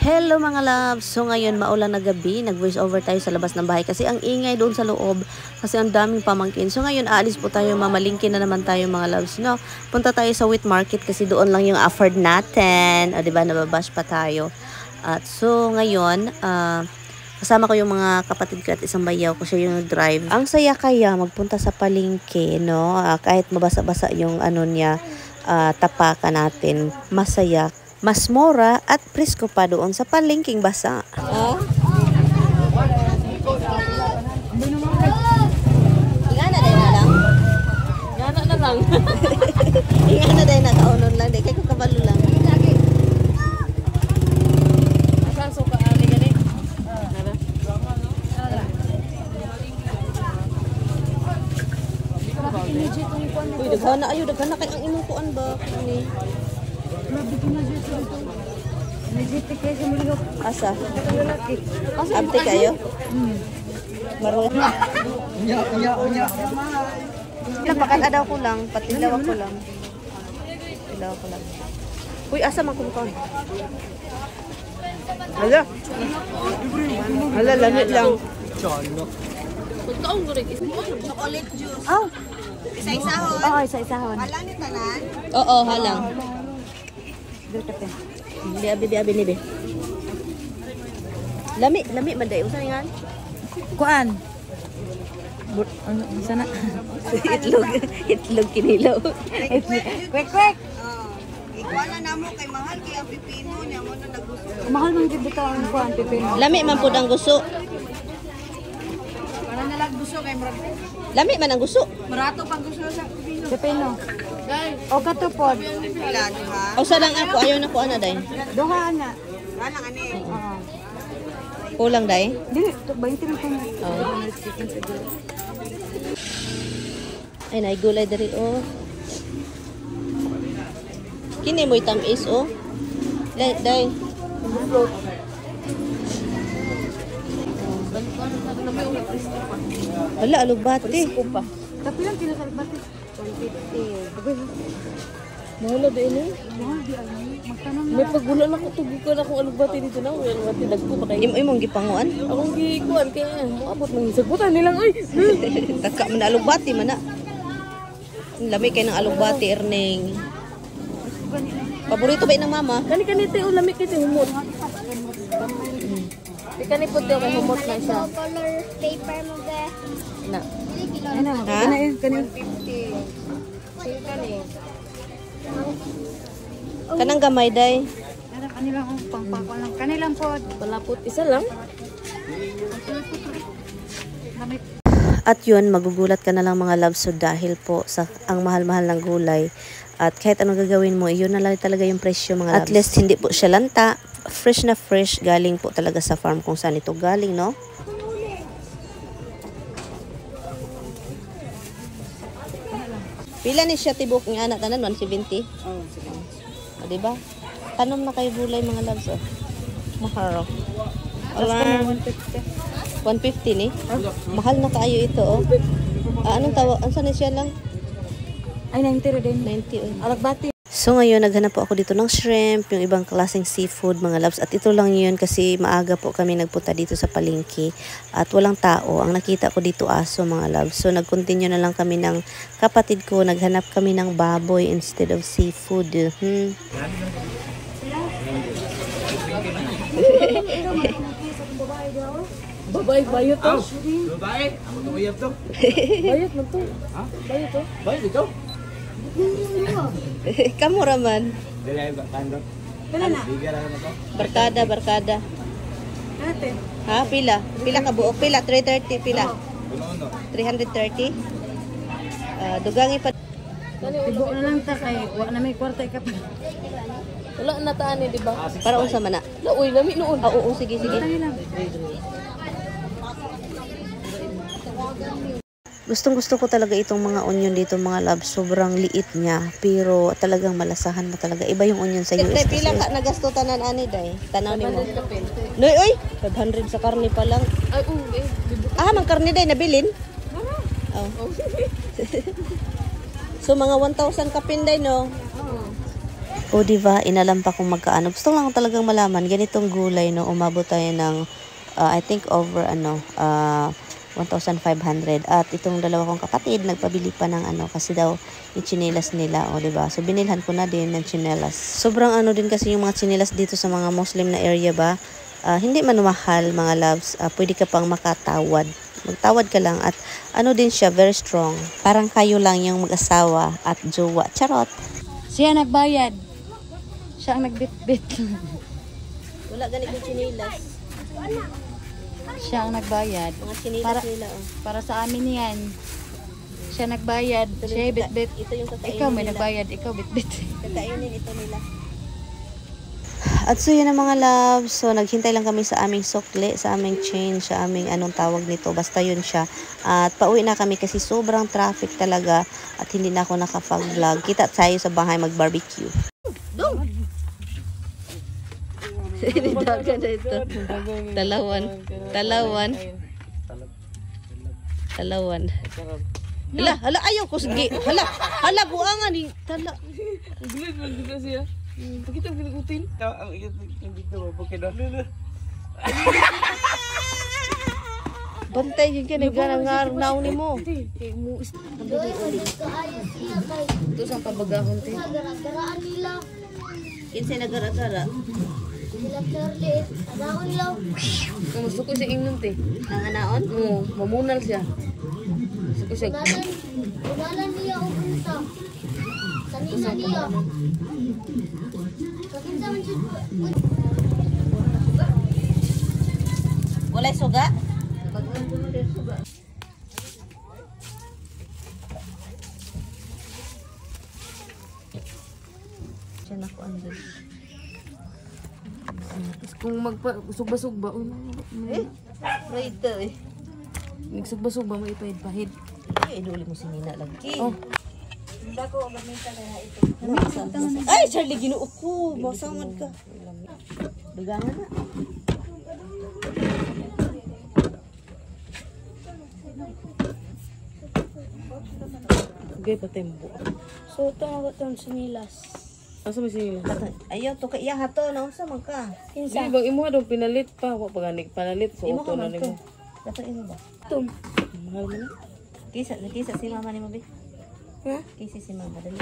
Hello, mga loves! So ngayon, maulan na gabi, nag voice over tayo sa labas ng bahay kasi ang ingay doon sa loob kasi ang daming pamangkin. So ngayon, aalis po tayo, mamalingki na naman tayo, mga loves, no? Punta tayo sa wet market kasi doon lang yung afford natin. O, diba, nababash pa tayo. At so ngayon, kasama ko yung mga kapatid ko at isang bayaw ko, siya yung nag-drive. Ang saya kaya magpunta sa palengke, no? Kahit mabasa-basa yung ano niya, tapakan natin, masaya, mas mura at presko pa doon sa palengking basa. Oh? Ingana day na lang. Gana na lang. Ingana day na kaunon lang. Di kay kung kabalo lang. Asan suka ani gani? Nara. Uy, daghana ayo, daghana kay ang imong kuan ba? Kani. Asa? Abti kayo? Maroon. Unya, unya, unya. Napakan daw ko lang, patilaw ko lang. Tilaw ko lang. Uy, asa man kumkaon? Hala. Hala, lamit lang. Pagkaon ko rin. Chocolate juice. Aw. Isa-isahon. Oo, isa-isahon. Halang ni tanan. Oo, halang. Di abi di abi ni be. Lami, lami man day unsa nga? Kuan. Ano, sana? Itlog, itlog kinilaw. Kwek, kwek! Oh. Ikuha na namo kay mahal kay ang pipino niya mo na nagusto. Mahal man gid bitaw ang kuan, pipino. Lami man pud ang guso. Para na lang gusto kay murag. Lami man ang guso. Marato pang gusto sa pipino. Pipino. O katupod. Pila, di ba? Usa lang ako, ayaw na ko ana day. Duha ana. Wala lang ani. Oo. Kulang day. Dili, 20 man kung. Oh. Ay, nay gulay diri oh. Kini mo'y tamis oh. Day, day. Wala, alugbati. Pa. Tapi lang kilo sa bati. 150. Mahal na ini. Mahal di ay. Magtanong na. May pagula na ko tugukan akong alugbati dito na. Uy, alugbati dagko pa kayo. Imo imong gipanguan. Akong gikuan kaya moabot nang sagbutan nilang ay. Taka man na alugbati man na. Ang lami kay ng alugbati, Erning. Paborito ba ng mama? Kani kani te lami kay te humot. Di kani pud te kay humot na siya. Color paper mo ba? Na. Ano, Ha? kana yun, kana. Kanang gamay day. Kana kanilang ang pangpako lang. Kanilang pod. Palapot isa lang. At yun, magugulat ka na lang, mga loves, so dahil po sa ang mahal-mahal ng gulay. At kahit anong gagawin mo, yun na lang talaga yung presyo, mga loves. At least hindi po siya lanta. Fresh na fresh, galing po talaga sa farm kung saan ito galing, no? Pila ni siya tibok nga anak tanan? 170? Oh, sige. O, diba? Tanom na kayo gulay, mga loves, oh. Mahal. Tapos Alarm. kani 150. 150 ni? Mahal na kaayo ito, oh. Ah, anong tawag? Ang saan siya lang? Ay, 90 rin. 90, oh. Alagbati. So ngayon, naghanap po ako dito ng shrimp, yung ibang klaseng seafood, mga loves. At ito lang yun kasi maaga po kami nagpunta dito sa palengke at walang tao. Ang nakita ko dito, aso, mga loves. So nag-continue na lang kami ng kapatid ko. Naghanap kami ng baboy instead of seafood. Babay bayot to. Babae, ako to uyab to. Bayot man to. Ha? Bayot to. Bayad ito? Kamu raman. Dili ba kando? Pila na? Biga lang to. Barkada, barkada. Ate. Ha? Pila? Pila ka buok? Pila? 330? Pila? Uno-uno. 330? Dugangi pa. Tibo na lang ta kay wa na may kwarta ka pa. Wala na taan ni, di ba? Para unsa man na? La uy, lami noon. Ah, oo, sige, sige. Tayo lang. Gustong gusto ko talaga itong mga onion dito, mga love. Sobrang liit niya. Pero talagang malasahan mo talaga. Iba yung onion sa US. Pila ka nagasto tanan ani day? Tanaw nimo. Noy oy, 500 sa karne pa lang. Ay, oh, eh. Ah, mang karne day nabilin. Oh. So mga 1,000 kapin day, no? O diba, inalam pa kung magkaano. Gusto lang talagang malaman, ganitong gulay, no, umabot tayo ng, I think over, 1,500. At itong dalawa kong kapatid, nagpabili pa ng ano, kasi daw yung tsinelas nila, o diba? So, binilhan ko na din ng tsinelas. Sobrang ano din kasi yung mga tsinelas dito sa mga Muslim na area ba, hindi man mahal, mga loves. Pwede ka pang makatawad. Magtawad ka lang at ano din siya, very strong. Parang kayo lang yung mag-asawa at jowa. Charot! Siya nagbayad. Siya ang nagbitbit. Wala ganit yung tsinelas. Siya ang nagbayad. Mga tsinelas nila, oh. Para sa amin yan. Siya nagbayad. Siya bitbit. Ito yung kakainin Ikaw may nila. nagbayad. Ikaw bitbit. Kakainin ito nila. At so yun ang mga loves. So naghintay lang kami sa aming sukli, sa aming change, sa aming anong tawag nito. Basta yun siya. At pauwi na kami kasi sobrang traffic talaga at hindi na ako nakapag-vlog. Kita tayo sa bahay mag-barbecue. Dong! Dagan na ito. Talawan. Talawan. Talawan. Hala, hala, ayaw ko. Sige. Hala, hala, buangan. Tala. Gulit man gud siya. Pakita mo util. Ang dito ba kay Bantay yun ka, nagganang naon ni mo. Ito sa pabagahon te. Gara-garaan nila. Kinsay nagara-gara. Sila Charlie. Adaon nila. Kumusto ko siya ingnon te. Ang anaon? Oo, mamunal siya. Gusto ko siya. Unalan niya og unsa. Kanina niya. Kakinsa man jud. Walay suga? Diyan ako andun. Kung magpa sugba-sugba, Eh, right eh. Nagsugba-sugba mo ipahid-pahid. Ay, iduli mo si Nina lagi. Oh. Ay, Charlie, ginoo ko. Masamad ka. Dugangan na. Okay, patembo. So ito ang itong sinilas. Asa may sinila? Ayaw, to kay iya hato. Naunsa man ka. Di bang imo daw pinalit pa, wa pa gani panalit so Imo auto ka na man to. nimo. Dapat imo ba? Tum. Mahal mo na. Kisa, kisa si mama ni mo, be. Ha? Kisa si mama, dali.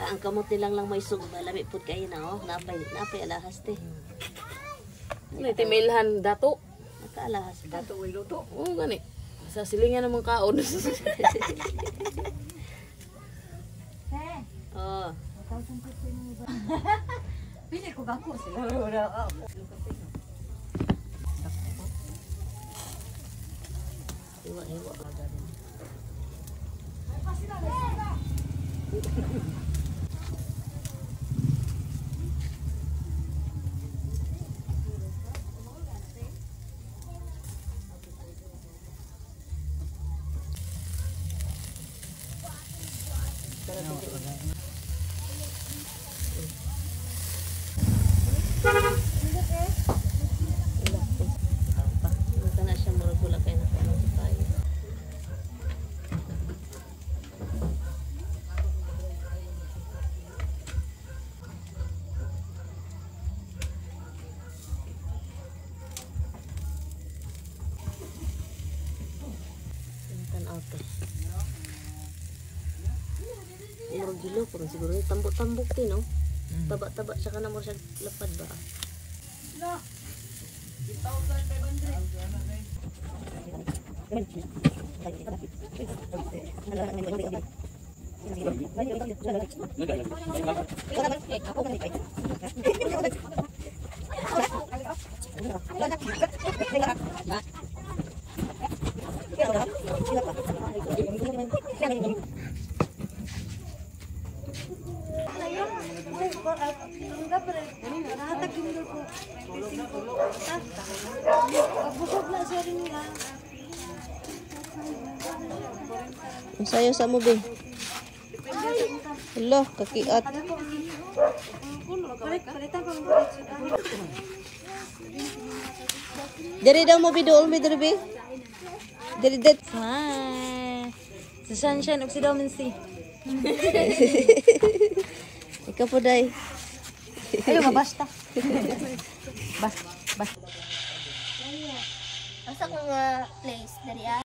Ang kamot nilang lang may sugba. Lami pud kayo na, oh. Napay, napay alahas, te. Nay timailhan dato. Nakaalahas pa. Dato way luto. Oo gani. Sa silingan naman kaon. Oh. Pili ko gako sila. Iwa, iwa. Ito na siya, murag wala kayo na kung sa tayo. Tanaw to. Murag gilo ko siguro ni tambok-tambok ti no. Taba-taba siya kana mo siya lapad ba. Ang sayo sa mo, be. Hello, kakiat. Diri daw mo, be, dool, be, diri, be. Diri, diri. Sa sunshine ug si Domincy. Ikaw po, day. Ayo, mabasta. Bas, bas. Asa ko nga place diri ah?